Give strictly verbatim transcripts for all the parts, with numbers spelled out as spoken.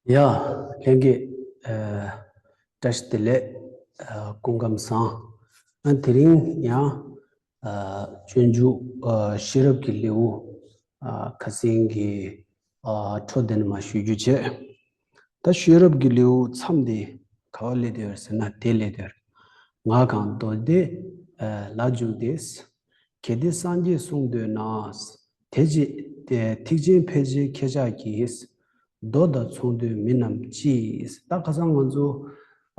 ཡ། ལྷན་རྒྱས། ཨ། བཀྲ་ཤིས་བདེ་ལེགས། ཨ། སྐུ་ཁམས་བཟང་། ཨ། དེ་རིང་ཡང་། ཨ། སྤྱོད་འཇུག་ཨ། ཤེས་རབ་ཀྱི་ལེའུ། ཨ། ཁ་སང་གི་ཨ། འཕྲོ་དེ་ནས་མར་ཞུ་རྒྱུ་བྱས། ད་ཤེས་རབ་ཀྱི་ལེའུ་མཚམས་དེ་ག་པར་སླེབས་བསྡད་ཡོད་ཟེར་ན། དེ་སླེབས་བསྡད་ཡོད། ངག་གམ་མདོ་སྡེ་ལ་འཇུག་སྟེ། གལ་ཏེ་སངས་རྒྱས་གསུང་འདོད་ན། དེ་ཅི། ཐེག་ཆེན་ཕལ་ཆེར་ཁྱེད་ཅག་གིས། མདོ་དང་མཚུངས་འདོད་མིན་ནམ་ཅི། ད་ཁ་སང་ང་ཚོ་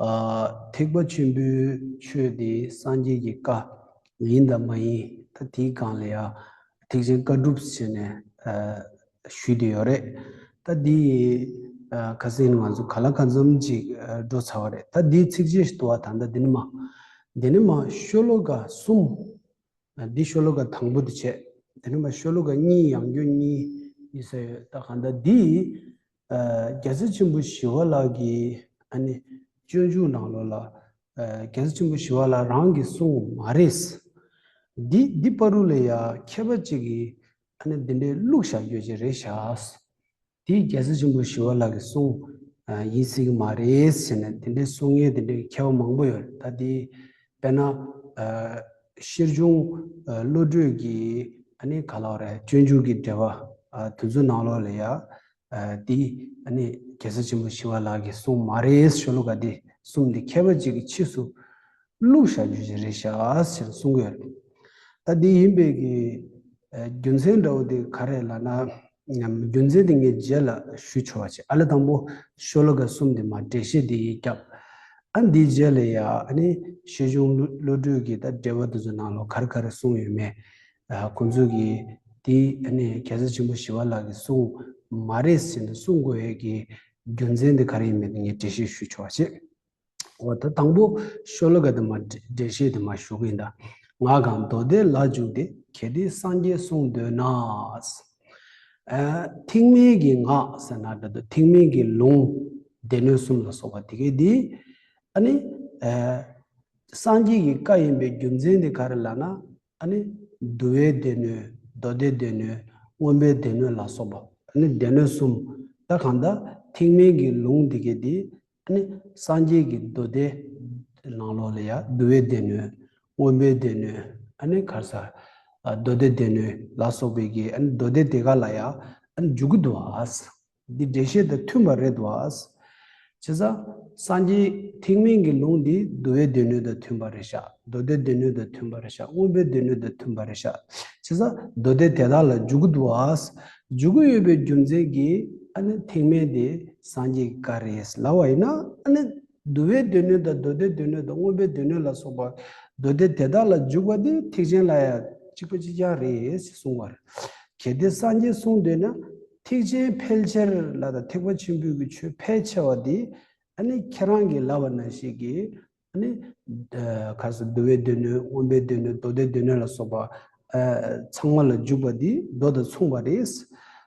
ཨ། ཐེག་པ་ཆེན་པོའི་ཆོས་དེ་སངས་རྒྱས་ཀྱི་བཀའ་ཡིན་དང་མ་ཡིན། ད་དེའི་སྒང་ལ་ཡ་ཐེག་ཆེན་བཀའ་སྒྲུབ་ཟེར་ནས་ཨ། ཞུས་བསྡད་ཡོད་རེད། ད་འདི་ཨ། ཁ་སང་ང་ཚོ་ག་ལ་གང་འཚམ་ཅིག་ཨ། འགྲོ་ཚར་བ་རེད། ད་འདིའི་ཚིགས་བཅད་ཞིག་འདུག་པ། ད་ལྟ་འདི་ནས་མར། འདི་ནས་མར་ཤོ་ལོ་ཀ་གསུམ། འདི་ཤོ་ལོ་ཀ་དང་པོ་དེ་བྱས། དེ་ནས་མར་ཤོ་ལོ་ཀ་གཉིས། ཡང་སྒོས་གཉིས་ཡིན་ས་ཡོད། ད་གང་ལྟར་འདི་ཨ། རྒྱལ་སྲས་ཆེན་པོ་ཞི་བ་ལྷ་གི་ཨ་ནི་སྤྱོད་འཇུག་ནང་ལོགས་ལ། ཨ། རྒྱལ་སྲས་ཆེན་པོ་ཞི་བ་ལྷ་རང་གིས་གསུངས་མ་རེད། འདི་འདི་བར་དུ་ལ་ཡ་མཁས་པ་གཅིག་གིས་ཨ་ནི་འདི་འདྲའི་བླུགས་བཞག་རྒྱུ་ཅིག་རེད་ཤག། དེ་རྒྱལ་སྲས་ཆེན་པོ་ཞི་བ་ལྷ་གི་གསུང་ཡིན་སྲིད་ཀྱི་མ་རེད་ཟེར་ནས་དེ་འདྲའི་གསུང་མཁན་དེ་འདྲའི་མཁས་པ་མང་པོ་ཡོད་རེད། ད་དེ་དཔེར་ན་ཤེར་ཕྱུང་བློ་གྲོས་ཀྱི་ཨ་ནི་ག་ལབ་རེད། སྤྱོད་འཇུག་གི་འགྲེལ་པ་དེ་ཚོ་ནང་ལོགས་ལ་ཡ་དེ་ཨ་ནི་རྒྱལ་སྲས་ཆེན་པོ་ཞི་བ་ལྷ་གི་གསུང་མ་རེད། ཤོ་ལོ་ཀ་དེ་གསུམ་དེ་མཁས་པ་གཅིག་གིས་ཕྱིས་སུ་བླུགས་བཞག་རྒྱུ་ཞིག་རེད་ཤག་ཟེར་གསུང་གི་ཡོད་རེད། ད་འདི་ཡིན་པའི་གི་རྒྱུ་མཚན་འདྲ་བོ་དེ་ག་རེ་ལབ་ན། རྒྱུ་མཚན་དེ་ངས་རྗེས་ལ་ཞུ་ཆོག་པ་བྱེད། ཨ་ལས་དང་པོ་ཤོ་ལོ་ཀ་གསུམ་དེ་མར་འགྲེལ་བཤད་དེ་ཡིས་བརྒྱབ། ཨ། འདིའི་རྗེས་ལ་ཡ་ཨ་ནི་ཤེར་ཕྱུང་བློ་གྲོས་ཀྱི་ད་འགྲེལ་པ་དེ་ཚོ་ནང་ལོགས་ག་རེ་ག་རེ་གསུངས་ཡོད་མེད། ཁོང་ཚོ་གིས་དེ་ཨ་ནི་རྒྱལ་སྲས་ཆེན་པོ་ཞི་བ་ལྷ་གི་གསུང་མ་རེད་ཟེར་ནས་གསུང་དགོས་ཡས་ཀྱི་རྒྱུ་མཚན་དེ་ག་རེ་ཡིན་མིན་དེ་ངས་འགྲེལ་བཤད་ཞུ་ཆོག་པ་བྱེད། འོ། ད་དང་པོ་ཤོ་ལོ་ཀ་དེ་མར་འགྲེལ་བཤད་དེ་མར་ཞུ་གི་ཡིན། ད་ངག་གམ་མདོ་སྡེ་ལ་འཇུག་སྟེ། གལ་ཏེ་སངས་རྒྱས་གསུང་འདོད་ན། ཨ། ཐེག་དམན་གྱི་ངག་ཟེར་ན་འདྲ་འདུག། ཐེག་དམན་གྱི་ལུང་སྡེ་སྣོད་གསུམ་ལ་སོགས་པ་དེ་གས་དེ་ཨ་ནི་ཨ། སངས་རྒྱས་ཀྱི་བཀའ་ཡིན་པའི་རྒྱུ་མཚན་དེ་ག་རེ་ལབ་ན། ཨ་ནི་འདུལ་བའི་སྡེ་སྣོད། མདོ་སྡེའི་སྡེ་སྣོད། མངོན་པའི་སྡེ་སྣོད་ལ་སོགས་པ། ཨ་ནི་སྡེ་སྣོད་གསུམ། ད་གང་ལྟར་ཐེག་དམན་གྱི་ལུང་འདི་གས་འདི་ཨ་ནི་སངས་རྒྱས་ཀྱི་མདོ་སྡེ་ནང་ལོགས་ལ་ཡ་འདུལ་བའི་སྡེ་སྣོད། མངོན་པའི་སྡེ་སྣོད། ཨ་ནི་ག་རེ་ཟ། ཨ། མདོ་སྡེའི་སྡེ་སྣོད་ལ་སོགས་པའི་གི་ཨ་ནི་མདོ་སྡེ་དེ་ག་ལ་ཡ་ཨ་ནི་འཇུག་གི་འདུག་ཨ། འདི་འགྲེལ་བཤད་དང་མཐུན་པ་རེད་འདུག་ཨ། བྱས་ཙང་སངས་རྒྱས་ཐེག་དམན་གྱི་ལུང་འདི་འདུལ་བའི་སྡེ་སྣོད་དང་མཐུན་པ་རེད་ཤག། མདོ་སྡེའི་སྡེ་སྣོད་དང་མཐུན་པ་རེད་ཤག། མངོན་པའི་སྡེ་སྣོད་དང་མཐུན་པ་རེད་ཤག། བྱས་ཙང་མདོ་སྡེ་དེ་དག་ལ་འཇུག་གི་འདུག་ཨ། འཇུག་གི་ཡོད་པའི་རྒྱུ་མཚན་གྱིས་ཨ་ནི་ཐེག་དམན་དེ་སངས་རྒྱས་ཀྱི་བཀའ་རེད་ལབ་པ་ཡིན་ན། ཨ་ནི་འདུལ་བའི་སྡེ་སྣོད་དང་མདོ་སྡེའི་སྡེ་སྣོད་དང་མངོན་པའི་སྡེ་སྣོད་ལ་སོགས་པ་མདོ་སྡེ་དེ་དག་ལ་འཇུག་པ་དེ་ཐེག་ཆེན་ལ་ཡང་གཅིག་པ་གཅིག་རྐྱང་རེད་ཅེས་གསུངས་པ་རེད། གལ་ཏེ་སངས་རྒྱས་གསུང་འདོད་ན། ཐེག་ཆེན་ཕལ་ཆེར་ལ་དང་ཐེག་པ་ཆེན་པོའི་གི་ཆོས་ཕལ་ཆེ་བ་དེ་ཨ་ནི་ཁྱེད་རང་གིས་ལབ་པ་ནང་བཞིན་གྱི་ཨ་ནི་ག་རེ་ཟེར། འདུལ་བའི་སྡེ་སྣོད། མངོན་པའི་སྡེ་སྣོད། མདོ་སྡེའི་སྡེ་སྣོད་ལ་སོགས་པ་ཨ་ཚང་མ་ལ་འཇུག་པ་འདི་མདོ་དང་མཚུངས་པ་རེད།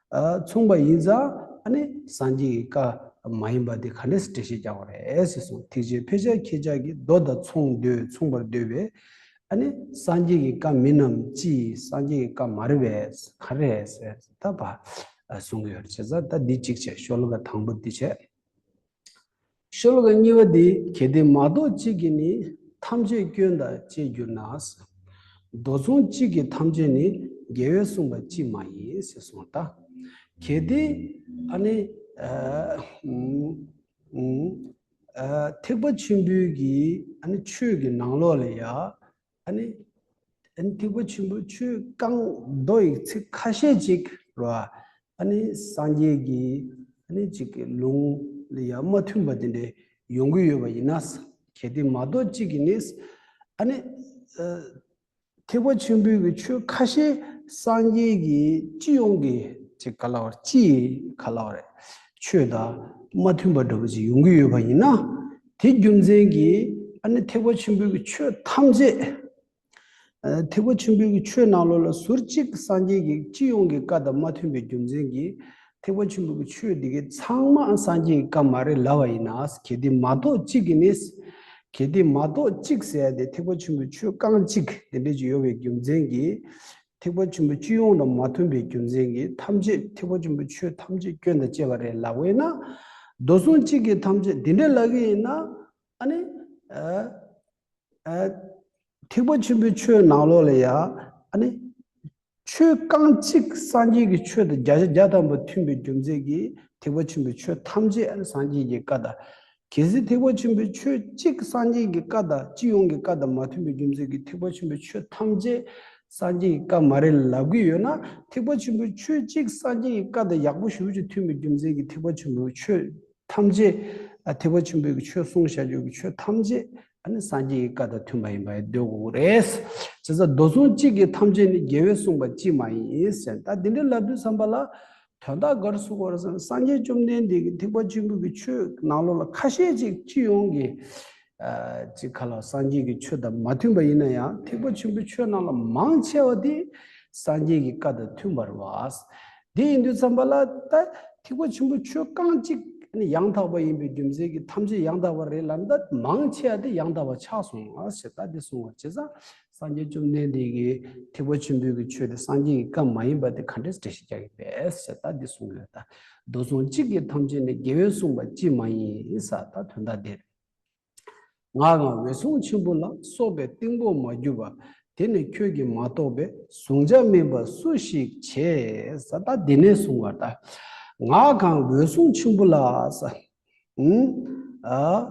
ཨ་མཚུངས་པ་ཡིན་ཙང་ཨ་ནི་སངས་རྒྱས་ཀྱི་བཀའ་མ་ཡིན་པ་འདི་ག་འདྲས་འགྲེལ་བཤད་རྒྱག་པ་རེད་ཟེར་གསུངས། ཐེག་ཆེན་ཕལ་ཆེར་ཁྱེད་ཅག་གིས་མདོ་དང་མཚུངས་འདོད། མཚུངས་པར་འདོད་པས། ཨ་ནི་སངས་རྒྱས་ཀྱི་བཀའ་མིན་ནམ་ཅི། སངས་རྒྱས་ཀྱི་བཀའ་མ་རེད་པས། ག་རེ་རེད་ཟེར་ད་པ་གསུང་གི་ཡོད་རེད། བྱས་ཙང་ད་འདི་གཅིག་བྱས། ཤོ་ལོ་ཀ་དང་པོ་འདི་བྱས། ཤོ་ལོ་ཀ་གཉིས་པ་འདི། གལ་ཏེ་མ་གཏོགས་གཅིག་གིས་ནི། ཐམས་ཅད་སྐྱོན་དང་བཅས་གྱུར་ན། མདོ་མཚུངས་གཅིག་གིས་ཐམས་ཅད་ནི། རྒྱལ་བས་གསུངས་པ་ཅིས་མ་ཡིན་ཟེར་གསུངས། ད་གལ་ཏེ་ཨ་ནི་ཨ་ཨ་ཐེག་པ་ཆེན་པོའི་གི་ཨ་ནི་ཆོས་ཀྱི་ནང་ལོགས་ལ་ཡ་ཨ་ནི་ཨ་ནི་ཐེག་པ་ཆེན་པོའི་ཆོས་རྐང་རྡོ་ཡི་ཚིག་ཁ་ཤས་ཅིག་རེད་པ། ཨ་ནི་སངས་རྒྱས་ཀྱི་ཨ་ནི་ཅིག་གི་ལུང་ལ་ཡང་མ་མཐུན་པ་དེ་འདྲ་ཡོང་གི་ཡོད་པ་ཡིན་ན། གལ་ཏེ་མ་གཏོགས་གཅིག་གིས་ནི། ཨ་ནི་ཨ་ཐེག་པ་ཆེན་པོའི་གི་ཆོས་ཁ་ཤས་སངས་རྒྱས་ཀྱི་སྤྱི་ཡོངས་ཀྱི་ཅིག་ག་ལབ་རེད། སྤྱི་ག་ལབ་རེད། ཆོས་དང་མ་མཐུན་པ་འདྲ་པོ་ཅིག་ཡོང་གི་ཡོད་པ་ཡིན་ན། དེ་རྒྱུ་མཚན་གྱིས་ཨ་ནི་ཐེག་པ་ཆེན་པོའི་གི་ཆོས་ཐམས་ཅད། ཨ་ཐེག་པ་ཆེན་པོའི་གི་ཆོས་ནང་ལོགས་ལ་ཟུར་གཅིག་སངས་རྒྱས་ཀྱི་སྤྱི་ཡོངས་ཀྱི་བཀའ་དང་མ་མཐུན་པའི་རྒྱུ་མཚན་གྱིས། ཐེག་པ་ཆེན་པོའི་གི་ཆོས་འདི་གའི་ཚང་མ་སངས་རྒྱས་ཀྱི་བཀའ་མ་རེད་ལབ་པ་ཡིན་ན། གལ་ཏེ་མ་གཏོགས་གཅིག་གིས་ནི། གལ་ཏེ་མ་གཏོགས་གཅིག་ཟེར་ཡ་དེ་ཐེག་པ་ཆེན་པོའི་ཆོས་རྐང་གཅིག་དེ་འདྲ་ཅིག་ཡོད་པའི་རྒྱུ་མཚན་གྱིས། ཐེག་པ་ཆེན་པོའི་སྤྱི་ཡོངས་དང་མ་མཐུན་པའི་རྒྱུ་མཚན་གྱིས་ཐམས་ཅད་ཐེག་པ་ཆེན་པོའི་ཆོས་ཐམས་ཅད་སྐྱོན་དང་བཅས་པ་རེད་ལབ་པ་ཡིན་ན། མདོ་གཟུངས་གཅིག་གིས་ཐམས་ཅད་འདི་འདྲ་ལབ་ཀྱི་ཡིན་ན། ཨ་ནི། ཨ། ཨ། ཐེག་པ་ཆེན་པོའི་ཆོས་ནང་ལོགས་ལ་ཡ། ཨ་ནི། ཆོས་རྐང་གཅིག་སངས་རྒྱས་ཀྱི་ཆོས་དང་བརྒྱ་ཆ་བརྒྱ་ཐམ་པ་མཐུན་པའི་རྒྱུ་མཚན་གྱིས་ཐེག་པ་ཆེན་པོའི་ཆོས་ཐམས་ཅད་ཨ་ནི་སངས་རྒྱས་ཀྱི་བཀའ་དང་། གལ་སྲིད་ཐེག་པ་ཆེན་པོའི་ཆོས་གཅིག་སངས་རྒྱས་ཀྱི་བཀའ་དང་སྤྱི་ཡོངས་ཀྱི་བཀའ་དང་མ་མཐུན་པའི་རྒྱུ་མཚན་གྱིས་ཐེག་པ་ཆེན་པོའི་ཆོས་ཐམས་ཅད་སངས་རྒྱས་ཀྱི་བཀའ་མ་རེད་ལབ་ཀྱི་ཡོད་ན། ཐེག་པ་ཆེན་པོའི་ཆོས་གཅིག་སངས་རྒྱས་ཀྱི་བཀའ་དང་ཡག་པོ་ཞེ་པོ་ཅིག་མཐུན་པའི་རྒྱུ་མཚན་གྱིས་ཐེག་པ་ཆེན་པོའི་ཆོས་ཐམས་ཅད། ཨ། ཐེག་པ་ཆེན་པོའི་གི་ཆོས་གསུངས་བཞག་རྒྱུ་གི་ཆོས་ཐམས་ཅད་ཨ་ནི་སངས་རྒྱས་ཀྱི་བཀའ་དང་མཐུན་པ་ཡིན་པ་ཡང་འདོད་དགོས་ཀྱི་རེད། བྱས་ཙང་མདོ་གཟུངས་གཅིག་གིས་ཐམས་ཅད་ནི། རྒྱལ་བས་གསུངས་པ་ཅིས་མ་ཡིན་ཟེར། ད་འདི་འདྲ་ལབ་དུས་ཙམ་པ་ལ་དོན་དག་ག་རེ་གསུང་གི་ཡོད་རེད་ཟེར་ན། སངས་རྒྱས་བཅོམ་ལྡན་འདས་ཀྱིས་ཐེག་པ་ཆེན་པོའི་གི་ཆོས་ནང་ལོགས་ལ་ཁ་ཤས་ཅིག་སྤྱི་ཡོངས་ཀྱི། ཨ། ཅིག་ག་ལ་སངས་རྒྱས་ཀྱི་ཆོས་དང་མ་མཐུན་པ་ཡིན་ན་ཡང་། ཐེག་པ་ཆེན་པོའི་ཆོས་ནང་ལ་མང་ཆེ་བ་དེ་སངས་རྒྱས་ཀྱི་བཀའ་དང་མཐུན་པ་རེད་བ། དེ་ཡིན་དུས་ཙམ་པ་ལ་ད་ཐེག་པ་ཆེན་པོའི་ཆོས་རྐང་གཅིག་ནི་ཡང་དག་པ་ཡིན་པའི་རྒྱུ་མཚན་གྱིས་ཐམས་ཅད་ཡང་དག་པ་རེད་ལབ་ན། ད་མང་ཆེ་བ་དེ་ཡང་དག་པ་ཆགས་སོང་ཨ་ཞེས་ད་འདི་གསུང་བ། བྱས་ཙང་སངས་རྒྱས་བཅོམ་ལྡན་འདས་ཀྱིས་ཐེག་པ་ཆེན་པོའི་གི་ཆོས་དེ་སངས་རྒྱས་ཀྱི་བཀའ་མ་ཡིན་པ་དེ་ག་འདྲས་འགྲེལ་བཤད་རྒྱག་གི་པས་ཞེས་ད་འདི་གསུང་གི་ཡོད། ད་མདོ་གཟུངས་གཅིག་གིས་ཐམས་ཅད་ནི། རྒྱལ་བས་གསུངས་པ་ཅིས་མ་ཡིན་ཟེར། ད་དོན་དག་དེ་རེད། ངག་གམ་འོད་སྲུང་ཆེན་པོ་ལ། སོགས་པའི་གཏིང་དཔོག་མ་གྱུར་པ། དེ་ནི་ཁྱོད་ཀྱིས་མ་རྟོགས་པས། གཟུང་བྱ་དམན་པ་སུ་ཞིག་བྱེད། ཟེར་ད་འདི་ནས་གསུང་བ་ད། ངག་གམ་འོད་སྲུང་ཆེན་པོ་ལ་ཟེར། ཨུམ། ཨ།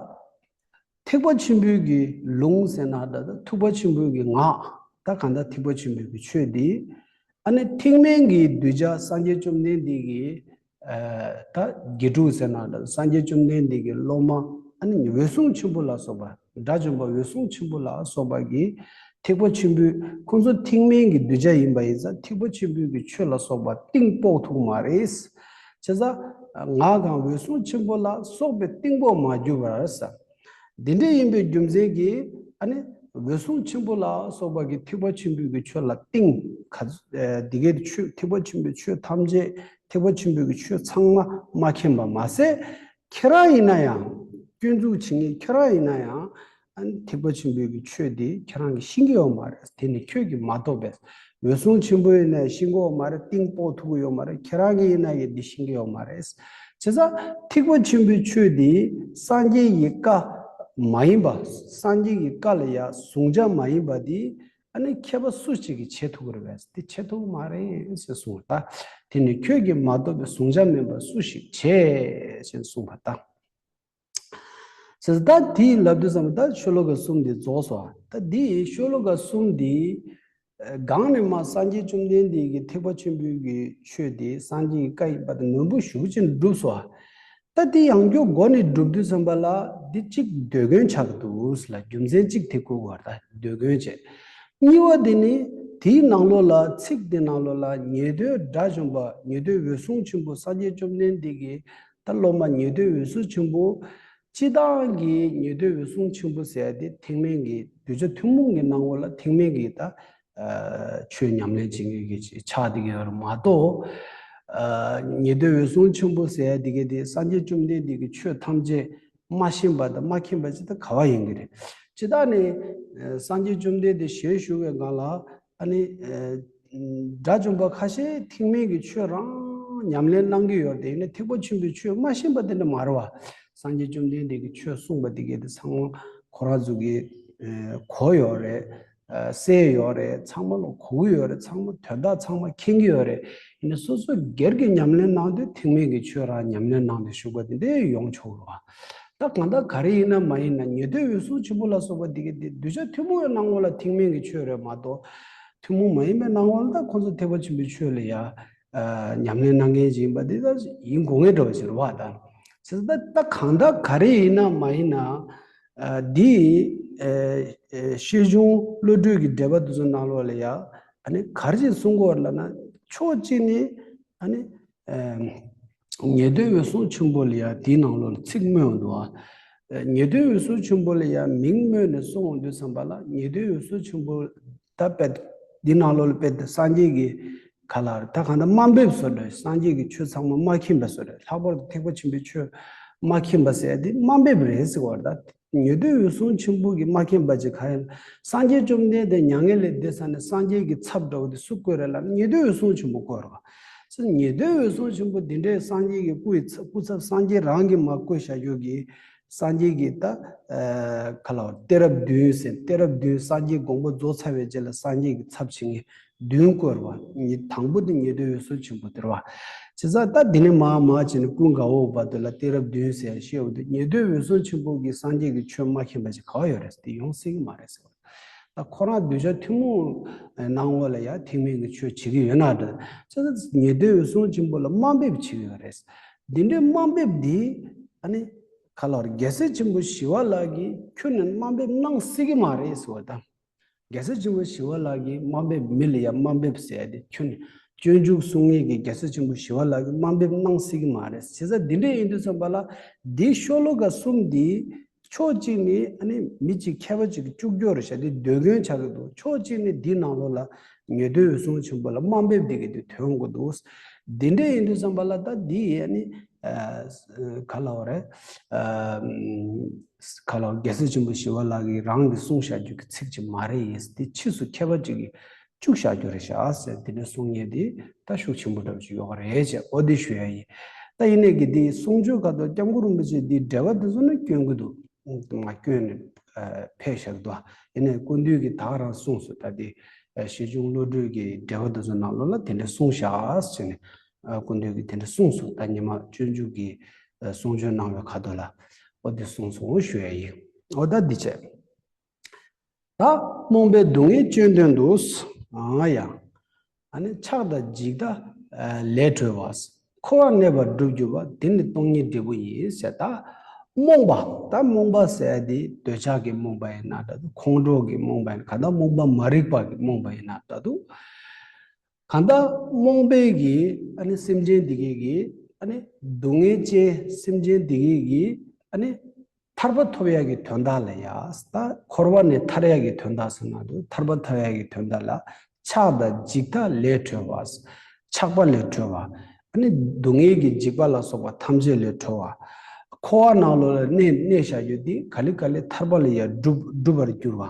ཐེག་པ་ཆེན་པོའི་གི་ལུང་ཟེར་ན་ད་ཐུབ་པ་ཆེན་པོའི་གི་ངག་ད་གང་ལྟར་ཐེག་པ་ཆེན་པོའི་གི་ཆོས་འདི། ཨ་ནི་ཐེག་དམན་གྱི་གདུལ་བྱ་སངས་རྒྱས་བཅོམ་ལྡན་འདས་ཀྱི། ཨ། ད་དགེ་ཕྲུག་ཟེར་ན་ད་སངས་རྒྱས་བཅོམ་ལྡན་འདས་ཀྱི་སློབ་མ། ཨ་ནི་འོད་སྲུང་ཆེན་པོ་ལ་སོགས་པ། དགྲ་བཅོམ་པ་འོད་སྲུང་ཆེན་པོ་ལ་སོགས་པ་གིས་ཐེག་པ་ཆེན་པོའི། ཁོང་ཚོ་ཐེག་དམན་གྱི་གདུལ་བྱ་ཡིན་པ་ཡིན་ཙང་ཐེག་པ་ཆེན་པོའི་གི་ཆོས་ལ་སོགས་པ་གཏིང་དཔོག་ཐུབ་མ་རེད། བྱས་ཙང་ངག་གམ་འོད་སྲུང་ཆེན་པོ་ལ། སོགས་པའི་གཏིང་དཔོག་མ་གྱུར་པར་ཟེར། འདི་འདྲ་ཡིན་པའི་རྒྱུ་མཚན་གྱིས་ཨ་ནི་འོད་སྲུང་ཆེན་པོ་ལ་སོགས་པ་གིས་ཐེག་པ་ཆེན་པོའི་གི་ཆོས་ལ་གཏིང་ག། ཨ། འདི་གའི་ཆོས། ཐེག་པ་ཆེན་པོའི་ཆོས་ཐམས་ཅད། ཐེག་པ་ཆེན་པོའི་གི་ཆོས་ཚང་མ་མ་མཁྱེན་པ་མ་ཟད། ཁྱེད་རང་ཡིན་ན་ཡང་། སྐྱོན་འཛུགས་བྱེད་མཁན་ཁྱེད་རང་ཡིན་ན་ཡང་། ཨ་ནི་ཐེག་པ་ཆེན་པོའི་གི་ཆོས་འདི་ཁྱེད་རང་གིས་ཤེས་ཀྱི་ཡོད་མ་རེད། དེ་ནི་ཁྱོད་ཀྱིས་མ་རྟོགས་པས། འོད་སྲུང་ཆེན་པོ་ཡིན་ན་ཤེས་ཀྱི་ཡོད་མ་རེད། གཏིང་དཔོག་ཐུབ་ཀྱི་ཡོད་མ་རེད། ཁྱེད་རང་གིས་ཡིན་ན་ཡང་འདི་ཤེས་ཀྱི་ཡོད་མ་རེད། བྱས་ཙང་ཐེག་པ་ཆེན་པོའི་ཆོས་འདི་སངས་རྒྱས་ཀྱི་བཀའ་མ་ཡིན་པ། སངས་རྒྱས་ཀྱི་བཀའ་ལ་ཡང་གཟུང་བྱ་མ་ཡིན་པ་འདི་ཨ་ནི་མཁས་པ་སུ་གཅིག་གིས་བྱེད་ཐུབ་ཀྱི་རེད་པས། འདི་བྱེད་ཐུབ་ཀྱི་མ་རེད་ཟེར་གསུངས་པ་ད། དེ་ནི་ཁྱོད་ཀྱིས་མ་རྟོགས་པའི། གཟུང་བྱ་དམན་པ་སུ་ཞིག་བྱེད་ཅེས་གསུངས་པ་ད། ཟེར་ད་དེ་ལབ་དུས་ཙམ་པ་ད་ཤོ་ལོ་ཀ་གསུམ་འདི་རྫོགས་སོ། ད་འདི་ཤོ་ལོ་ཀ་གསུམ་འདི་སྒང་ནས་མར་སངས་རྒྱས་བཅོམ་ལྡན་འདས་ཀྱིས་ཐེག་པ་ཆེན་པོའི་གི་ཆོས་འདི་སངས་རྒྱས་ཀྱི་བཀའ་ཡིན་པ་དེ་ནན་པོ་ཞེ་པོ་ཅིག་བསྒྲུབས་སོ། ད་འདི་ཡང་བསྐྱར་མགོ་ནས་བསྒྲུབ་དུས་ཙམ་པ་ལ་འདི་གཅིག་འདོད་མཁན་ཆགས་ཀྱི་འདུག་ལ། རྒྱུ་མཚན་གཅིག་དེ་བཀོད་དགོས་པ་ད། འདོད་མཁན་བྱས། གཉིས་པ་དེ་ནི་དེའི་ནང་ལོགས་ལ། ཚིག་དེ་ནང་ལོགས་ལ་ཉན་ཐོས་དགྲ་བཅོམ་པ། ཉན་ཐོས་འོད་སྲུང་ཆེན་པོ། སངས་རྒྱས་བཅོམ་ལྡན་འདས་ཀྱི་ད་སློབ་མ་ཉན་ཐོས་འོད་སྲུང་ཆེན་པོ། སྤྱིར་བཏང་གི་ཉན་ཐོས་འོད་སྲུང་ཆེན་པོ་ཟེར་ཡ་དེ་ཐེག་དམན་གྱི་གདུལ་བྱ་ཐུན་མོང་གི་ནང་ལོགས་ལ་ཐེག་དམན་གྱི་ད་ཨ་ཆོས་ཉམས་ལེན་བྱེད་མཁན་གྱི་ཆགས་བསྡད་ཀྱི་ཡོད་རེད་མ་གཏོགས། ཨ་ཉན་ཐོས་འོད་སྲུང་ཆེན་པོ་ཟེར་ཡ་དེ་གའི་དེ་སངས་རྒྱས་བཅོམ་ལྡན་འདས་ཀྱི་ཆོས་ཐམས་ཅད་མ་ཤེས་པ་དང་མ་མཁྱེན་པ་ཅིག་ད་ག་པར་ཡོང་གི་རེད། སྤྱིར་བཏང་ནས་ཨ་སངས་རྒྱས་བཅོམ་ལྡན་འདས་ཞལ་བཞུགས་པའི་སྒང་ལ། ཨ་ནི་ཨ་དགྲ་བཅོམ་པ་ཁ་ཤས་ཐེག་དམན་གྱི་ཆོས་རང་ཉམས་ལེན་གནང་གི་ཡོད་རེད། དེ་ཡིན་ན་ཐེག་པ་ཆེན་པོའི་ཆོས་མ་ཤེས་པ་དེ་འདྲ་མ་རེད་བ། སངས་རྒྱས་བཅོམ་ལྡན་འདས་ཀྱིས་ཆོས་གསུངས་པ་དེ་གའི་དེ་ཚང་མ་ཁོ་རང་ཚོ་གིས་ཨ་གོ་ཡོད་རེད། ཨ་གསལ་ཡོད་རེད། ཚང་མ་ལ་གོ་གི་ཡོད་རེད། ཚང་མ་དོན་དག་ཚང་མ་མཁྱེན་གྱི་ཡོད་རེད། ཡིན་ནའི་སོ་སོ་སྒེར་གྱི་ཉམས་ལེན་གནང་དུས་ཐེག་དམན་གྱི་ཆོས་རང་ཉམས་ལེན་གནང་དུས་ཞུགས་པ་དེ་འདྲ་ཡོང་ཆོག་རེད་བ། ད་གང་ལྟར་ག་རེ་ཡིན་ན་མ་ཡིན་ན་ཉན་ཐོས་འོད་སྲུང་ཆེན་པོ་ལ་སོགས་པ་འདི་གའི་འདི་གདུལ་བྱ་ཐུན་མོང་གི་སྣང་ངོ་ལ་ཐེག་དམན་གྱི་ཆོས་རེད་མ་གཏོགས། ཐུན་མོང་མ་ཡིན་པའི་སྣང་ངོ་ལ་ད་ཁོང་ཚོ་ཐེག་པ་ཆེན་པོའི་ཆོས་ལ་ཡ་ཨ་ཉམས་ལེན་གནང་མཁན་ཅིག་ཡིན་པ་འདི་ད་ཡིན་དགོས་ངེས་འདྲ་བ་ཞིག་རེད་བ། ད་ཅི་ད་ད་གང་ལྟར་ག་རེ་ཡིན་ན་མ་ཡིན་ན་ཨ་འདི་ཨ་ཨ་ཤེས་བྱུང་བློ་གྲོས་ཀྱི་འགྲེལ་པ་འདི་ཚོ་ནང་ལོགས་ལ་ཡ་ཨ་ནི་ག་རེ་ཅིག་གསུང་གི་ཡོད་རེད་ལབ་ན། ཕྱོགས་གཅིག་ནས་ཨ་ནི། ཨ་ཉན་ཐོས་འོད་སྲུང་ཆེན་པོ་ལ་ཡང་དེའི་ནང་ལོགས་ལ་ཚིག་སྨོས་འདུག་ཨ། ཉན་ཐོས་འོད་སྲུང་ཆེན་པོ་ལ་ཡང་མིང་སྨོས་ནས་གསུང་འོང་དུས་ཙམ་པ་ལ། ཉན་ཐོས་འོད་སྲུང་ཆེན་པོ་ད་དཔེ་འདི་ནང་ལོགས་ལ་དཔེ་སངས་རྒྱས་ཀྱི་ག་ལ་ད་གང་ལྟར་དམའ་འབེབས་བཟོ་འདྲ། སངས་རྒྱས་ཀྱི་ཆོས་ཚང་མ་མ་མཁྱེན་པ་བཟོ་འདྲ། ལྷག་པར་དུ་ཐེག་པ་ཆེན་པོའི་ཆོས་མ་མཁྱེན་པ་ཟེར་ཡ་དེ་དམའ་འབེབས་རེད་ཟེར་བ་རེད། ད་ཉན་ཐོས་འོད་སྲུང་ཆེན་པོ་གི་མ་མཁྱེན་པ་ཅིག་ག་རེ་ཡིན། སངས་རྒྱས་བཅོམ་ལྡན་འདས་མྱ་ངན་ལས་འདས་ས་ནས་སངས་རྒྱས་ཀྱི་ཚབ་འདྲ་བོ་དེ་སུ་བསྐོས་རེད་ལབ་ན། ཉན་ཐོས་འོད་སྲུང་ཆེན་པོ་བསྐོས་རེད་བ། ཚེ་ཉན་ཐོས་འོད་སྲུང་ཆེན་པོ་འདི་འདྲའི་སངས་རྒྱས་ཀྱི་སྐུ་ཡི་ཚ་སྐུ་ཚབ་སངས་རྒྱས་རང་གིས་མར་བསྐོས་བཞག་རྒྱུ་གི་སངས་རྒྱས་ཀྱི་ད་ཨ་ག་ལ་བ་གཏད་རབས་བདུན་ཟེར། གཏད་རབས་བདུན་སངས་རྒྱས་དགོངས་པ་རྫོགས་ཚར་བའི་རྗེས་ལ་སངས་རྒྱས་ཀྱི་ཚབ་བྱེད་མཁན་བདུན་བསྐོས་པ། ཉི་དང་པོ་དེ་ཉན་ཐོས་འོད་སྲུང་ཆེན་པོ་དེ་རེད་བ། བྱས་ཙང་ད་འདི་ནས་མར་མར་བྱས་ནས་ཀུན་དགའ་བོ་བར་དུ་ལ་གཏད་རབས་བདུན་ཟེར་བཤད་འོ་དེ་ཉན་ཐོས་འོད་སྲུང་ཆེན་པོ་གིས་སངས་རྒྱས་ཀྱི་ཆོས་མ་མཁྱེན་པ་ཅིག་ག་བ་ཡོད་རེད། དེ་ཡོང་སྲིད་ཀྱི་མ་རེད་ཟེར་བ། ད་ཁོ་རང་གདུལ་བྱ་ཐུན་མོང་སྣང་ངོ་ལ་ཡང་ཐེག་དམན་གྱི་ཆོས་བྱེད་ཀྱི་ཡོད་ན་འདྲ། བྱས་ཙང་ཉན་ཐོས་འོད་སྲུང་ཆེན་པོ་ལ་དམའ་འབེབས་བྱེད་ཀྱི་ཡོད་རེད། འདི་འདྲའི་དམའ་འབེབས་འདི་ཨ་ནི་ག་ལ་བར་རྒྱལ་སྲས་ཆེན་པོ་ཞི་བ་ལྷ་གིས་ཁྱོན་ནས་དམའ་འབེབས་གནང་སྲིད་ཀྱི་མ་རེད་ཟེར་བ་དང་། རྒྱལ་སྲས་ཆེན་པོ་ཞི་བ་ལྷ་གིས་དམའ་འབེབས་མི་ལ་ཡང་དམའ་འབེབས་ཟེར་ཏེ་ཁྱོན་ནས་སྤྱོད་འཇུག་གསུང་མཁན་གྱི་རྒྱལ་སྲས་ཆེན་པོ་ཞི་བ་ལྷ་གིས་དམའ་འབེབས་གནང་སྲིད་ཀྱི་མ་རེད། བྱས་ཙང་འདི་འདྲ་ཡིན་དུས་ཙམ་པ་ལ་འདིའི་ཤོ་ལོ་ཀ་གསུམ་འདི་ཕྱོགས་གཅིག་ནས་ཨ་ནི་མི་གཅིག་མཁས་པ་གཅིག་གིས་སྐྱུག་སྐྱོག་རེ་བྱ་དེ་འདོད་མཁན་ཆགས་ཀྱི་འདུག་ཕྱོགས་གཅིག་ནས་འདིའི་ནང་ལོགས་ལ་ཉན་ཐོས་འོད་སྲུང་ཆེན་པོ་ལ་དམའ་འབེབས་འདི་གི་དེ་ཐོན་གྱི་འདུག་འདི་འདྲ་ཡིན་དུས་ཙམ་པ་ལ་ད་འདི་ཡས་ནི་ག་ལ་བ་རེད། ག་ལ་བ་རྒྱལ་སྲས་ཆེན་པོ་ཞི་བ་ལྷ་གིས་རང་གིས་གསུངས་བཞག་རྒྱུ་གི་ཚིག་ཅིག་མ་རེད། ཡིན་དེ་ཕྱིས་སུ་མཁས་པ་གཅིག་གིས་བཅུག་བཞག་རྒྱུ་རེད་ཤག་ཟེར་དེ་འདྲ་གསུང་མཁན་དེ་ད་ཤུགས་ཆེན་པོ་འདྲ་བོ་ཅིག་ཡོད་རེད་ཅེས་འོ་དེ་ཞུ་ཡ་ཡིན། ད་ཡིན་ནའི་གི་དེ་གསུང་ཆོས་ཁ་ཐོག་སྐྱབས་མགོན་རིན་པོ་ཆེ་དེ་འགྲེལ་པ་དེ་ཚོ་ནི་སྐྱོན་གི་འདུག་མ་སྐྱོན་ནས་ཕེབས་བཞག་གི་འདུག་ཡིན་ནའི་སྐུ་མདུན་གྱིས་ད་ག་རང་གསུངས་སོང་། ད་དེ་ཞེ་ཆུང་བློ་གྲོས་ཀྱི་འགྲེལ་པ་དེ་ཚོ་ནང་ལོགས་ལ་དེ་འདྲ་གསུངས་བཞག་ཟེར་ནས་སྐུ་མདུན་གྱིས་དེ་འདྲ་གསུངས་སོང་། ད་ཉི་མ་སྤྱོད་འཇུག་གི་གསུང་ཆོས་གནང་བའི་ཁ་ཐོག་ལ་འོ་དེ་གསུངས་སོང་ཞུ་ཡ་ཡིན། འོ་ད་འདི་བྱས། ད་རྨོངས་པས་སྡུག་བསྔལ་སྐྱོན་སྟོན་དུ། ཨ་ཡ། ཨ་ནི་ཆགས་དང་འཇིག་ལྟ་ལས་གྲོལ་བ། འཁོར་བར་གནས་པར་སྒྲུབ་གྱུར་པ། འདི་ནི་སྟོང་ཉིད་འབྲས་བུ་ཡིན་ཟེར། ད་རྨོངས་པ། ད་རྨོངས་པ་ཟེར་དེ་འདོད་ཆགས་ཀྱི་རྨོངས་པ་ཡིན་ན་འདྲ་འདུག་ཁོང་ཁྲོ་གི་རྨོངས་པ་ཡིན་ན། གང་ལྟར་རྨོངས་པ་མ་རིག་པ་གི་རྨོངས་པ་ཡིན་ན་འདྲ་འདུག་གང་ལྟར་རྨོངས་པའི་གི་ཨ་ནི་སེམས་ཅན་འདི་གའི་གི་ཨ་ནི་སྡུག་བསྔལ་ཅན་སེམས་ཅན་འདི་གའི་གི་ཨ་ནི་ཐར་པ་ཐོབ་ཡག་གི་དོན་དག་ལ་ཡ། ད་འཁོར་བ་ནས་ཐར་ཡག་གི་དོན་དག་ཟེར་ན་འདུག་ཐར་པ་ཐོབ་ཡག་གི་དོན་དག་ལ་ཆགས་དང་འཇིག་ལྟ་ལས་གྲོལ་བ། ཆགས་པ་ལས་གྲོལ་བ། ཨ་ནི་སྡུག་བསྔལ་གྱི་འཇིགས་པ་ལ་སོགས་པ་ཐམས་ཅད་ལས་གྲོལ་བ། འཁོར་བ་ནང་ལོགས་ལ་གནས་གནས་བཞག་རྒྱུ་འདི་ག་ལེ་ག་ལེ་ཐར་པ་ལ་ཡ་སྒྲུབ་སྒྲུབ་པར་འགྱུར་བ།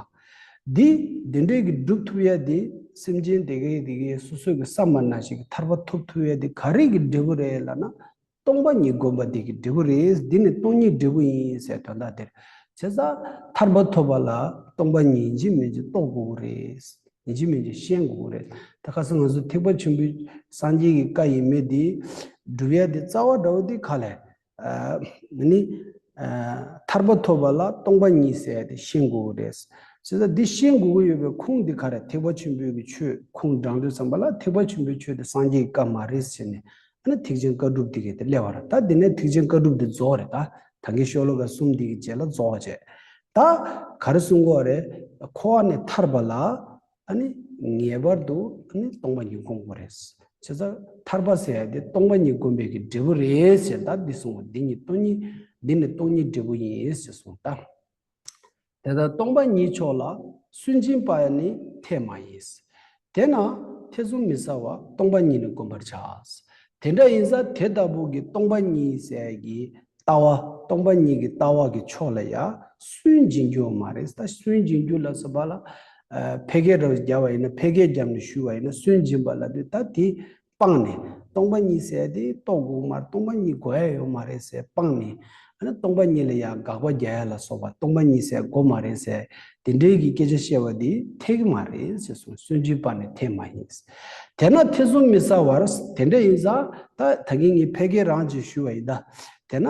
འདི་འདི་འདྲའི་གི་སྒྲུབ་ཐུབ་ཡ་འདི་སེམས་ཅན་དེ་གའི་དེ་གའི་སོ་སོ་གི་བསམ་པ་ནང་བཞིན་གི་ཐར་པ་ཐོབ་ཐུབ་ཡ་འདི་ག་རེ་གི་འབྲས་བུ་རེད་ལབ་ན། སྟོང་པ་ཉིད་བསྒོམ་པ་འདི་གི་འབྲས་བུ་རེད། འདི་ནི་སྟོང་ཉིད་འབྲས་བུ་ཡིན་ཟེར་དོན་དག་དེར། བྱས་ཙང་ཐར་པ་ཐོབ་པ་ལ་སྟོང་པ་ཉིད་ཡིན་གཅིག་མིན་གཅིག་རྟོགས་དགོས་ཀྱི་རེད། ཡིན་གཅིག་མིན་གཅིག་ཤེས་དགོས་ཀྱི་རེད། ད་ཁ་སང་ང་ཚོ་ཐེག་པ་ཆེན་པོའི་སངས་རྒྱས་ཀྱི་བཀའ་ཡིན་མིན་འདི་སྒྲུབ་ཡ་འདི་རྩ་བ་འདྲ་བོ་འདི་ག་ལས། ནི། ཐར་པ་ཐོབ་པ་ལ་སྟོང་པ་ཉིད་ཟེར་ཏེ་ཤེས་དགོས་ཀྱི་རེད། བྱས་ཙང་འདི་ཤེས་དགོས་ཀྱི་ཡོད་པའི་ཁུངས་འདི་ག་རེ། ཐེག་པ་ཆེན་པོའི་གི་ཆོས་ཁུངས་དྲངས་དུས་ཙམ་པ་ལ་ཐེག་པ་ཆེན་པོའི་ཆོས་དེ་སངས་རྒྱས་ཀྱི་བཀའ་མ་རེད་ཟེར་ནས་ཨ་ནི་ཐེག་ཆེན་བཀའ་སྒྲུབ་འདི་གས་དེ་སླེབས་པ་རེད། ད་འདི་ནས་ཐེག་ཆེན་བཀའ་སྒྲུབ་འདི་རྫོགས་རེད། ད་ད་གིན་ཤོ་ལོ་ཀ་གསུམ་འདི་གི་རྗེས་ལ་རྫོགས་བྱས། ད་ག་རེ་གསུང་དགོས་རེད། འཁོར་བ་ནས་ཐར་པ་ལ། ཨ་ནི་ངེས་པར་དུ་ཨ་ནི་སྟོང་པ་ཉིད་སྒོམ་དགོས་རེད། བྱས་ཙང་ཐར་པ་ཟེར་ཡ་དེ་སྟོང་པ་ཉིད་སྒོམ་པའི་གི་འབྲས་བུ་རེད་ཟེར། ད་འདི་གསུངས་པ་འདི་ཉིད་སྟོང་ཉིད། འདི་ནི་སྟོང་ཉིད་འབྲས་བུ་ཡིན་ཟེར་གསུངས་ད། དེ་ལྟར་སྟོང་པ་ཉིད་མཆོག་ལ་སུན་འབྱིན་པ་ནི་ཐེ་མ་ཡིན། དེས་ན་ཐེ་ཚོམ་མི་ཟ་བར་སྟོང་པ་ཉིད་ནི་བསྒོམ་པར་བྱ། དེ་འདྲ་ཡིན་ཙང་དེ་ལྟ་བུ་གི་སྟོང་པ་ཉིད་ཟེར་གི་ལྟ་བ། སྟོང་པ་ཉིད་ཀྱི་ལྟ་བ་གི་ཕྱོགས་ལ་ཡང་སུན་འབྱིན་རྒྱུ་མ་རེད། ད་སུན་འབྱིན་རྒྱུ་ལ་སོགས་པ་ལ་ཕལ་སྐད་རང་བརྒྱབ་པ་ཡིན་ན། ཕལ་སྐད་བརྒྱབ་ནས་ཞུས་པ་ཡིན་ན་སུན་འབྱིན་པ་ལ་དེ་ད་དེ་སྤངས་ནས། སྟོང་པ་ཉིད་ཟེར་དེ་རྟོགས་དགོས་མ་རེད། སྟོང་པ་ཉིད་དགོས་ཡ་ཡོད་མ་རེད་ཟེར་སྤངས་ནས། ཨ་ནི་སྟོང་པ་ཉིད་ལ་ཡང་དགག་པ་རྒྱག་ཡ་ལ་སོགས་པ། སྟོང་པ་ཉིད་ཟེར་དགོས་མ་རེད་ཟེར་དེ་འདྲའི་གི་སྐད་ཆ་བཤད་པ་དེ་འཐད་ཀྱི་མ་རེད་ཟེར་གསུངས། སུན་འབྱིན་པ་ནི་ཐེ་མ་ཡིན། དེས་ན་ཐེ་ཚོམ་མི་ཟ་བར། དེ་འདྲ་ཡིན་ཙང་ད་ད་གིན་ངས་ཕལ་སྐད་རང་ཅིག་ཞུས་པ་ཡིན་ད། དེས་ན་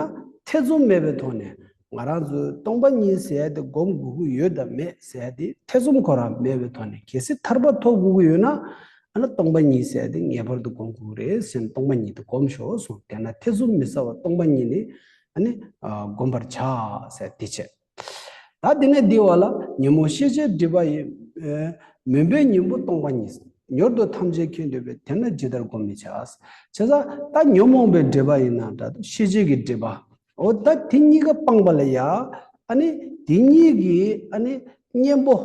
ཐེ་ཚོམ་མེད་པའི་ཐོག་ནས་ང་རང་ཚོས་སྟོང་པ་ཉིད་ཟེར་ཡ་དེ་སྒོམ་དགོས་ཀྱི་ཡོད་དམ་མེད་ཟེར་ཡ་དེ་ཐེ་ཚོམ་ཁོ་རང་མེད་པའི་ཐོག་ནས། གལ་སྲིད་ཐར་པ་ཐོབ་དགོས་ཀྱི་ཡོད་ན་ཨ་ནི་སྟོང་པ་ཉིད་ཟེར་ཡ་དེ་ངེས་པར་དུ་སྒོམ་དགོས་ཀྱི་རེད་ཟེར་ནས་སྟོང་པ་ཉིད་དེ་སྒོམ་ཤོག་གསུངས། དེས་ན་ཐེ་ཚོམ་མི་ཟ་བར་སྟོང་པ་ཉིད་ནི་ཨ་ནི་སྒོམ་པར་བྱ་ཟེར་དེ་བྱས། ད་དེ་ནས་འདི་བ་ལ་ཉོན་མོངས་ཤེས་བྱའི་སྒྲིབ་པ་ཡི། མུན་པའི་གཉེན་པོ་སྟོང་པ་ཉིད། མྱུར་དུ་ཐམས་ཅད་མཁྱེན་འདོད་པས། དེ་ནི་ཇི་ལྟར་བསྒོམ་མི་བྱ། བྱས་ཙང་ད་ཉོན་མོངས་པའི་སྒྲིབ་པ་ཡིན་ན་འདྲ་འདུག་ཤེས་བྱའི་གི་སྒྲིབ་པ། འོ་ད་དེ་གཉིས་ཀ་སྤངས་པ་ལ་ཡ། ཨ་ནི་དེ་གཉིས་ཀྱི་ཨ་ནི་གཉེན་པོ།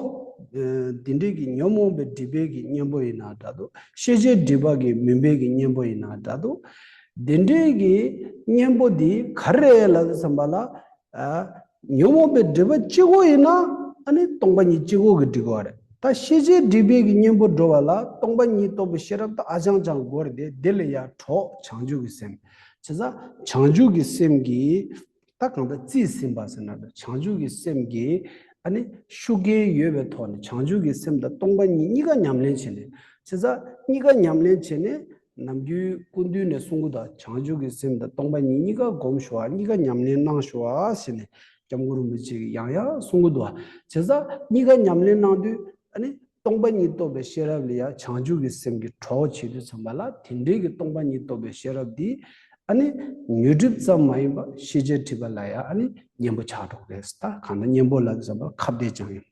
འདི་འདྲའི་གི་ཉོན་མོངས་པའི་སྒྲིབ་པའི་གི་གཉེན་པོ་ཡིན་ན་འདྲ་འདུག་ཤེས་བྱའི་སྒྲིབ་པ་གི་མུན་པའི་གི་གཉེན་པོ་ཡིན་ན་འདྲ་འདུག་འདི་འདྲའི་གི་གཉེན་པོ་འདི་ག་རེ་ལབ་བསམ་པ་ལ། ཉོན་མོངས་པའི་སྒྲིབ་པ་གཅིག་པོ་ཡིན་ན་ཨ་ནི་སྟོང་པ་ཉིད་གཅིག་པོ་གིས་འགྲིག་གི་རེད། ད་ཤེས་བྱའི་སྒྲིབ་པའི་གི་གཉེན་པོ་འགྲོ་བ་ལ་སྟོང་པ་ཉིད་རྟོགས་པའི་ཤེས་རབ་ད་ཨ་ཅང་ཅང་དགོས་རེད་དེ། དེ་ལ་ཡ་གྲོགས་བྱང་ཆུབ་ཀྱི་སེམས། བྱས་ཙང་བྱང་ཆུབ་ཀྱི་སེམས་ཀྱིས་ད་གང་ལྟར་རྩིས་ཟིན་པ་ཟེར་ན་བྱང་ཆུབ་ཀྱི་སེམས་ཀྱིས་ཨ་ནི་ཤུགས་རྐྱེན་ཡོད་པའི་ཐོག་ནས་བྱང་ཆུབ་ཀྱི་སེམས་དང་སྟོང་པ་ཉིད་གཉིས་ཀ་ཉམས་ལེན་བྱས་ནས། བྱས་ཙང་གཉིས་ཀ་ཉམས་ལེན་བྱས་ནས། ནམ་རྒྱུན་སྐུ་མདུན་ནས་གསུང་གི་འདུག་བྱང་ཆུབ་ཀྱི་སེམས་དང་སྟོང་པ་ཉིད་གཉིས་ཀ་སྒོམ་ཤོག་གཉིས་ཀ་ཉམས་ལེན་གནང་ཤོག་ཟེར་ནས་སྐྱབས་མགོན་རིན་པོ་ཆེ་གིས་ཡང་ཡང་གསུང་གི་འདུག་བྱས་ཙང་གཉིས་ཀ་ཉམས་ལེན་གནང་དུས་ཨ་ནི་སྟོང་པ་ཉིད་རྟོགས་པའི་ཤེས་རབ་ལ་ཡང་བྱང་ཆུབ་ཀྱི་སེམས་ཀྱི་གྲོགས་བྱེད་དུས་ཙམ་པ་ལ། དེ་འདྲའི་གི་སྟོང་པ་ཉིད་རྟོགས་པའི་ཤེས་རབ་འདི་ཨ་ནི་ཉོན་སྒྲིབ་ཙམ་མ་ཡིན་པ་ཤེས་བྱའི་སྒྲིབ་པ་ལ་ཡང་ཨ་ནི་གཉེན་པོ་ཆགས་འགྲོ་གི་རེད། ད་གང་ལྟར་གཉེན་པོ་ལབ་དུས་ཙམ་པ་ལ་ཁ་བརྡས་ཀྱང་ཡིན།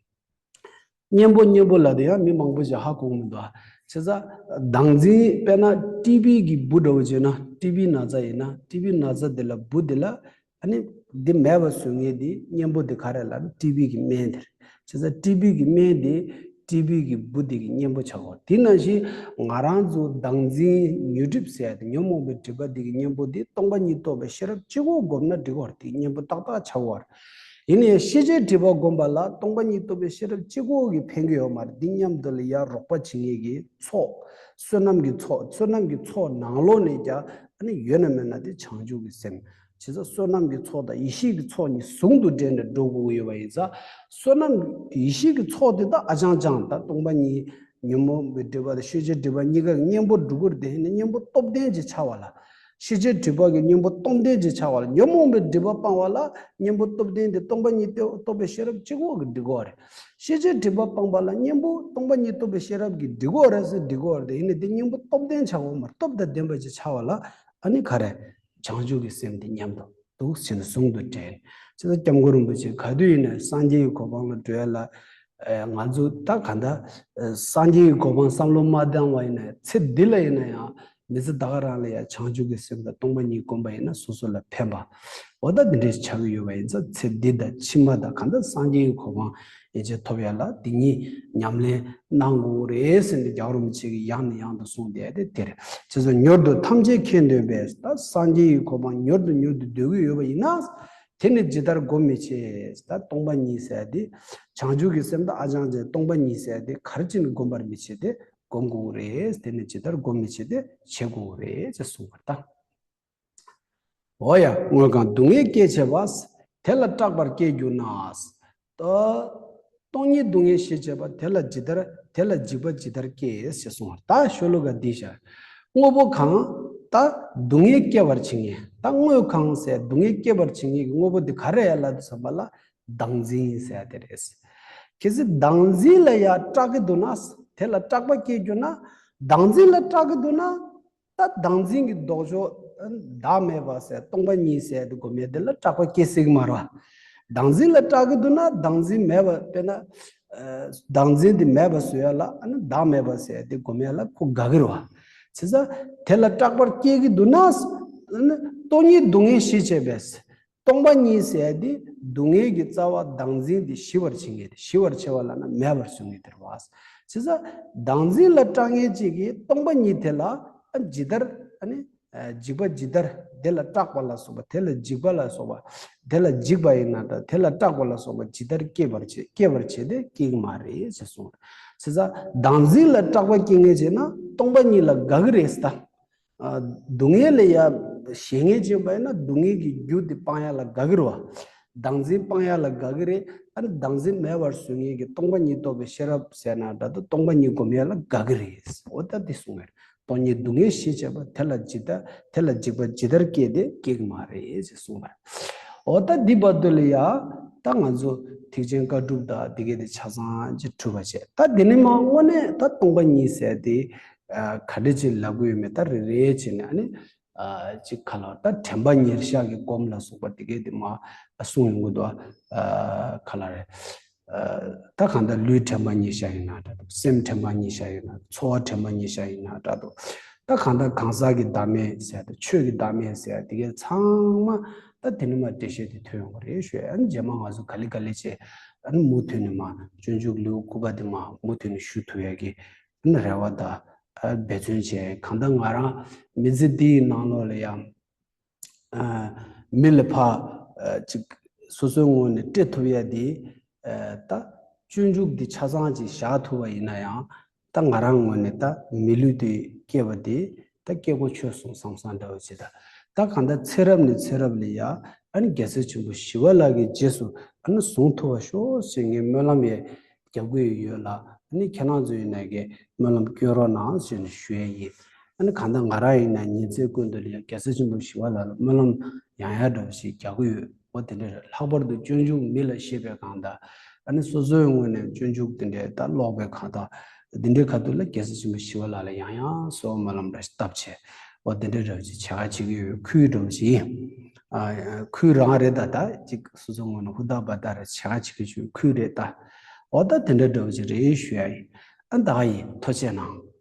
གཉེན་པོ་གཉེན་པོ་ལབ་དེ་ཡང་མི་མང་པོ་ཞིག་ཧ་གོ་གི་མི་འདུག་བྱས་ཙང་བདག་འཛིན། དཔེར་ན་ཊི་བི་གི་འབུ་འདྲ་བོ་བྱས་ན། ཊི་བི་ན་ཚ་ཡིན་ན་ཊི་བི་ན་ཚ་དེ་ལ་འབུ་དེ་ལ་ཨ་ནི་འདི་མེད་པ་བཟོ་མཁན་དེ་གཉེན་པོ་དེ་ག་རེ་ལབ་ན་ཊི་བི་གི་སྨན་དེ་རེད། བྱས་ཙང་ཊི་བི་གི་སྨན་དེ་ཊི་བི་གི་འབུ་དེ་གི་གཉེན་པོ་ཆགས་འགྲོ། དེ་ནང་བཞིན་ང་རང་ཚོ་བདག་འཛིན་ཉོན་སྒྲིབ་ཟེར་ཡ་དེ་ཉོན་མོངས་པའི་སྒྲིབ་པ་དེ་གི་གཉེན་པོ་དེ་སྟོང་པ་ཉིད་རྟོགས་པའི་ཤེས་རབ་གཅིག་པོ་བསྒོམས་ན་འགྲིག་གི་རེད། དེ་གི་གཉེན་པོ་ཏག་ཏག་ཆགས་འགྲོ། ཡིན་ནའི་ཤེས་བྱའི་སྒྲིབ་པ་བསྒོམས་པ་ལ་སྟོང་པ་ཉིད་རྟོགས་པའི་ཤེས་རབ་གཅིག་པོ་གིས་ཕན་གྱི་ཡོད་མ་རེད། འདི་མཉམ་དུ་ལ་ཡར་རོགས་པ་བྱེད་མཁན་གྱི་ཚོགས། བསོད་ནམས་ཀྱི་ཚོགས། བསོད་ནམས་ཀྱི་ཚོགས་ནང་ལོགས་ནས་ཀྱང་ཨ་ནི་ཡོད་ན་མེད་ན་དེ་བྱང་ཆུབ་ཀྱི་སེམས། བྱས་ཙང་བསོད་ནམས་ཀྱི་ཚོགས་དང་ཡེ་ཤེས་ཀྱི་ཚོགས་གཉིས་ཟུང་དུ་འབྲེལ་ནས་འགྲོ་དགོས་ཀྱི་ཡོད་པ་ཡིན་ཙང་། བསོད་ནམས་ཡེ་ཤེས་ཀྱི་ཚོགས་དེ་དག་ཨ་ཅང་ཅང་ད་སྟོང་པ་ཉིད། ཉོན་མོངས་པའི་སྒྲིབ་པ་དང་ཤེས་བྱའི་སྒྲིབ་པ་གཉིས་ཀ་གི་གཉེན་པོ་སྒྲུབ་ཀྱི་རེད་དེ། ཡིན་ནའི་གཉེན་པོ་སྟོབས་ལྡན་ཅིག་ཆགས་པ་ལ། ཤེས་བྱའི་སྒྲིབ་པ་གི་གཉེན་པོ་སྟོབས་ལྡན་ཅིག་ཆགས་པ་ལ། ཉོན་མོངས་པའི་སྒྲིབ་པ་སྤང་བ་ལ་གཉེན་པོ་སྟོབས་ལྡན་དེ་སྟོང་པ་ཉིད་རྟོགས་པའི་ཤེས་རབ་གཅིག་པོ་གིས་འགྲིག་གི་རེད། ཤེས་བྱའི་སྒྲིབ་པ་སྤང་བ་ལ་གཉེན་པོ་སྟོང་པ་ཉིད་རྟོགས་པའི་ཤེས་རབ་ཀྱིས་འགྲིག་གི་རེད་ཟེར་འགྲིག་གི་རེད་དེ། ཡིན་ནའི་དེ་གཉེན་པོ་སྟོབས་ལྡན་ཆགས་ཡོད་མ་རེད། སྟོབས་དང་ལྡན་པ་ཅིག་ཆགས་པ་ལ་ཨ་ནི་ག་རེ། བྱང་ཆུབ་ཀྱི་སེམས་དེ་མཉམ་དུ་འདུག་ཟེར་ནས་ཟུང་དུ་འབྲེལ། བྱས་ཙང་སྐྱབས་མགོན་རིན་པོ་ཆེ་ག་དུས་ཡིན་ན་སངས་རྒྱས་ཀྱི་གོ་འཕང་ལ་འགྲོ་ཡ་ལ། ཨ། ང་ཚོ་ད་ག་འདྲ། ཨ། སངས་རྒྱས་ཀྱི་གོ་འཕང་བསམ་བློ་མ་བཏང་བ་ཡིན་ན་ཚེ་འདི་ལ་ཡིན་ན་ཡང་མི་ཚེ་ད་ག་རང་ལ་ཡང་བྱང་ཆུབ་ཀྱི་སེམས་དང་སྟོང་པ་ཉིད་བསྒོམ་པ་ཡིན་ན་སོ་སོ་ལ་ཕན་པ། འོ་ད་འདི་འདྲས་ཆགས་ཀྱི་ཡོད་པ་ཡིན་ཙང་། ཚེ་འདི་དང་ཕྱི་མ་དང་གང་ལྟར་སངས་རྒྱས་ཀྱི་གོ་འཕང་ཡན་ཆད་ཐོབ་ཡ་ལ་འདི་གཉིས་ཉམས་ལེན་གནང་དགོས་རེད་ཟེར་ནས་རྒྱལ་བ་རིན་པོ་ཆེ་གིས་ཡང་ནས་ཡང་དུ་གསུངས་བསྡད་དེ་དེ་རེད། བྱས་ཙང་མྱུར་དུ་ཐམས་ཅད་མཁྱེན་འདོད་པས། ད་སངས་རྒྱས་ཀྱི་གོ་འཕང་མྱུར་དུ་མྱུར་དུ་འདོད་ཀྱི་ཡོད་པ་ཡིན་ན། དེ་ནི་ཇི་ལྟར་སྒོམ་མི་བྱེད། ད་སྟོང་པ་ཉིད་ཟེར་དེ། བྱང་ཆུབ་ཀྱི་སེམས་དང་ཨ་ཅང་ཅེ་སྟོང་པ་ཉིད་ཟེར་དེ་ག་རེ་བྱས་ནས་སྒོམ་པར་མི་བྱེད་དེ། སྒོམ་དགོས་རེད། དེ་ནི་ཇི་ལྟར་སྒོམ་མི་བྱེད་དེ། བྱེད་དགོས་རེད་ཅེས་གསུངས་པར་ལྟ། འོ་ཡ། དངོས་གང་སྡུག་བསྔལ་སྐྱེད་བྱེད་པ། དེ་ལ་སྐྲག་པར་སྐྱེས་གྱུར་ན། ད་སྟོང་ཉིད་སྡུག་བསྔལ་ཞི་བྱེད་པ། དེ་ལ་ཇི་ལྟར། དེ་ལ་འཇིགས་པ་ཇི་ལྟར་སྐྱེ་ཞེས་གསུངས་པར་ལྟ། ཤོ་ལོ་ཀ་འདི་བཞག་དངོས་པོ་གང་། ད་སྡུག་བསྔལ་སྐྱེད་པར་བྱེད་མཁན། ད་དངོས་གང་ཟེར་སྡུག་བསྔལ་སྐྱེད་པར་བྱེད་མཁན་གྱི་དངོས་པོ་འདི་ག་རེ་ཡ་ལབ་དུས་ཙམ་པ་ལ་བདག་འཛིན་ཟེར་ཡ་དེ་རེད། གལ་སྲིད་བདག་འཛིན་ལ་ཡ་སྐྲག་གི་འདུག་ན། དེ་ལ་སྐྲག་པ་སྐྱེས་གྱུར་ན། བདག་འཛིན་ལ་སྐྲག་གི་འདུག་ན། ད་བདག་འཛིན་གྱི་ལྡོག་ཕྱོགས་བདག་མེད་པ་ཟེར་སྟོང་པ་ཉིད་ཟེར་དེ་སྒོམ་ཡ་དེ་ལ་སྐྲག་པ་སྐྱེ་སྲིད་ཀྱི་མ་རེད་བ། བདག་འཛིན་ལ་སྐྲག་གི་འདུག་ན་བདག་འཛིན་མེད་པ། དཔེར་ན། ཨ། བདག་འཛིན་དེ་མེད་པ་བཟོ་ཡ་ལ་ཨ་ནི་བདག་མེད་པ་ཟེར་དེ་སྒོམ་ཡ་ལ་ཁོ་དགའ་གི་རེད་བ། བྱས་ཙང་དེ་ལ་སྐྲག་པ་སྐྱེ་གི་འདུག་ན། ཨ་ནི་སྟོང་ཉིད་སྡུག་བསྔལ་ཞི་བྱེད་པས། སྟོང་པ་ཉིད་ཟེར་དེ་སྡུག་བསྔལ་གྱི་རྩ་བ་བདག་འཛིན་དེ་ཞི་བར་བྱེད་མཁན་དེ། ཞི་བར་བྱེད་པ་ལབ་ན་མེད་པར་བཟོ་མཁན་དེ་རེད་བ། བྱས་ཙང་བདག་འཛིན་ལ་སྐྲག་མཁན་ཅིག་གིས་སྟོང་པ་ཉིད་དེ་ལ་ཨ་ཇི་ལྟར་ཨ་ནི། ཨ། འཇིགས་པ་ཇི་ལྟར། དེ་ལ་སྐྲག་པ་ལ་སོགས་པ། དེ་ལ་འཇིགས་པ་ལ་སོགས་པ། དེ་ལ་འཇིགས་པ་ཡིན་ན་འདྲ། དེ་ལ་སྐྲག་པ་ལ་སོགས་པ་ཇི་ལྟར་སྐྱེད་པར་བྱེད། སྐྱེད་པར་བྱེད་དེ་སྐྱེ་གི་མ་རེད་ཅེས་གསུངས། བྱས་ཙང་བདག་འཛིན་ལ་སྐྲག་པ་སྐྱེ་མཁན་བྱས་ན་སྟོང་པ་ཉིད་ལ་དགའ་གི་རེད་ཟེར་ད། ཨ། སྡུག་བསྔལ་ལ་ཡ་ཞེད་མཁན་བྱས་པ་ཡིན་ན་སྡུག་བསྔལ་གྱི་རྒྱུ་དེ་སྤང་ཡ་ལ་དགའ་གི་རེད་བ། བདག་འཛིན་སྤང་ཡ་ལ་དགའ་གི་རེད། ཨ་ནི་བདག་འཛིན་མེད་པར་བཟོ་མཁན་གྱི་སྟོང་པ་ཉིད་རྟོགས་པའི་ཤེས་རབ་ཟེར་ན་འདྲ་འདུག་སྟོང་པ་ཉིད་སྒོམ་ཡ་ལ་དགའ་གི་རེད། འོ་ད་འདི་གསུངས་པ་རེད། སྟོང་ཉིད་སྡུག་བསྔལ་ཞི་བྱེད་པ། དེ་ལ་ཇི་ལྟར། དེ་ལ་འཇིགས་པ་ཇི་ལྟར་སྐྱེ་སྟེ་སྐྱེ་གི་མ་རེད་ཅེས་གསུངས་པ་རེད། འོ་ད་འདི་བར་དུ་ལ་ཡ་ད་ང་ཚོ་ཐེག་ཆེན་བཀའ་སྒྲུབ་དང་འདི་གས་དེ་ཆ་ཚང་ཅིག་གྲུབ་པ་བྱས། ད་འདི་ནས་མར་དངོས་གནས་ད་སྟོང་པ་ཉིད་ཟེར་དེ་ག་འདྲ་ཅིག་ལབ་དགོས་ཡོད་མེད་ད་རེ་རེ་བྱས་ནས་ཨ་ནི། ཨ། ཅིག་ག་ལ་ད་དྲན་པ་ཉེར་བཞག་གི་སྒོམ་ལ་སོགས་པ་དེ་གས་དེ་མར་གསུངས་ཡོང་གི་འདུག་ཨ། ག་ལ་རེད། ཨ། ད་གང་ལྟར་ལུས་དྲན་པ་ཉེར་བཞག་ཡིན་ན་འདྲ་འདུག་སེམས་དྲན་པ་ཉེར་བཞག་ཡིན་ན། ཚོར་བ་དྲན་པ་ཉེར་བཞག་ཡིན་ན་འདྲ་འདུག་ད་གང་ལྟར་གང་ཟག་གི་བདག་མེད་ཟེར་དང་ཆོས་ཀྱི་བདག་མེད་ཟེར་དེ་གས་ཚང་མ་ད་དེ་ནས་མར་འགྲེལ་བཤད་དེ་ཐོན་ཡོང་གི་རེད་ཞུ། ཨ་ནི་རྗེས་མ་ང་ཚོ་ག་ལེ་ག་ལེ་བྱས་ཨ་ནི་མུ་མཐུད་ནས་མར་སྤྱོད་འཇུག་ལེའུ་དགུ་པ་དེ་མར་མུ་མཐུད་ནས་ཞུ་ཐུབ་ཡ་གི་རེ་བ་དང་འབད་བརྩོན་བྱས། གང་ལྟར་ང་རང་མི་ཚེ་འདིའི་ནང་ལོགས་ལ་ཡང་མི་ལ་ཕར་ཅིག་སོ་སོའི་ངོས་ནས་སྤྲད་ཐུབ་ཡ་དེ་ད་ སྤྱོད་འཇུག་འདི་ཆ་ཚང་ཅིག་བཞག་ཐུབ་པ་ཡིན་ན་ཡང་། ད་ང་རང་ངོས་ནས་ད་མི་ལུས་དེ་སྐྱེས་པ་དེ་ད་སྐྱེ་སྒོ་ཆོད་སོང་བསམ་བསམ་འདྲ་བོ་ཅིག་ད་ད་གང་ལྟར་ཚེ་རབས་ནས་ཚེ་རབས་ལ་ཡ། ཨ་ནི་རྒྱལ་སྲས་ཆེན་པོ་ཞི་བ་ལྷ་གི་རྗེས་སུ་ཨ་ནི་བཟུང་ཐུབ་པ་ཤོག་ཅེས་ངས་སྨོན་ལམ་ཡང་རྒྱབ་ཀྱི་ཡོད་ལ། ཨ་ནི་ཁྱེད་རང་ཚོ་ཡིན་ན་གི་སྨོན་ལམ་སྐྱོན་རོགས་གནང་ཞེས་ནས་ཞུ་ཡས་ཡིན། ཨ་ནི་གང་ལྟར་ང་རང་ཡིན་ན་ཉིན་མཚན་ཀུན་ཏུ་ལ་ཡ་རྒྱལ་སྲས་ཆེན་པོ་ཞི་བ་ལྷ་ལ་སྨོན་ལམ་ཡང་ཡང་འདྲ་བོ་ཞིག་རྒྱག་གི་ཡོད། འོ་དེ་འདྲ་རེད། ལྷག་པར་དུ་སྤྱོད་འཇུག་མི་ལ་བཤད་པའི་སྒང་དང་། ཨ་ནི་སོ་སོའི་ངོས་ནས་སྤྱོད་འཇུག་དེ་འདྲའི་ད་ཀློག་པའི་སྒང་དང་། དེ་འདྲའི་ཁ་ཐུག་ལ་རྒྱལ་སྲས་ཆེན་པོ་ཞི་བ་ལྷ་ལ་ཡང་ཡང་གསོལ་བ་སྨོན་ལམ་འདྲ་ཞིག་བཏབ་བྱས། འོ་དེ་འདྲའི་འདྲ་བོ་ཞིག་བྱེད་ག་བྱེད་ཀྱི་ཡོད། ཁུལ་འདྲ་བོ་ཞིག་ཡིན། ཨ། ཁུལ་རང་རེད་ད། ད་ཅིག་སོ་སོའི་ངོས་ནས་ཧུར་ཐག་འབད་ཐག་རེ་བྱེད་ག་བྱེད་ཀྱི་ཡོད། ཁུལ་རེད་ད། འོ་ད་དེ་འདྲའི་འདྲ་བོ་ཞིག་རེད་ཞུ་ཡ་ཡིན། ཨ་ད་ག་ཡིན། ཐུགས་རྗེ་གནང་།